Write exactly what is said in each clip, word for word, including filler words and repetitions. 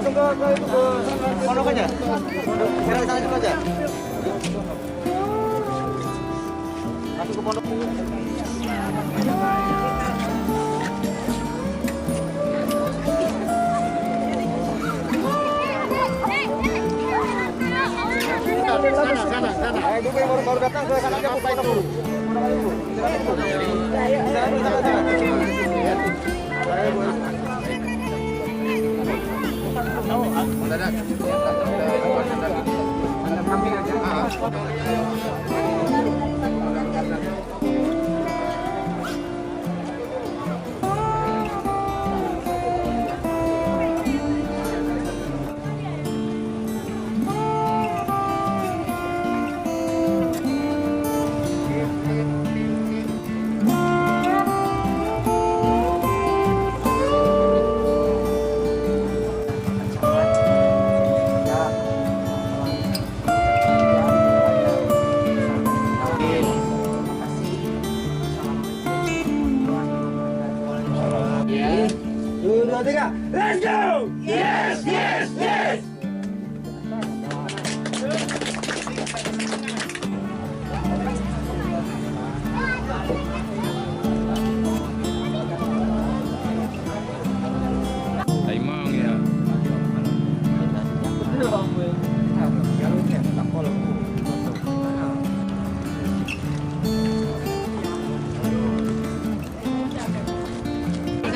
Ke, ke itu, ke pondok aja. Ke sana dulu aja. Masuk ke pondok. Sana, sana, sana. Eh, dulu yang baru, baru datang ke sana aja, buka itu. Dua, dua, tiga. Let's go! Yes, yes, yes! Taimang ya.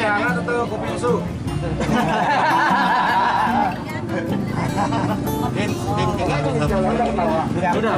Jangan tuh kuping su. Din, din, din. Udah.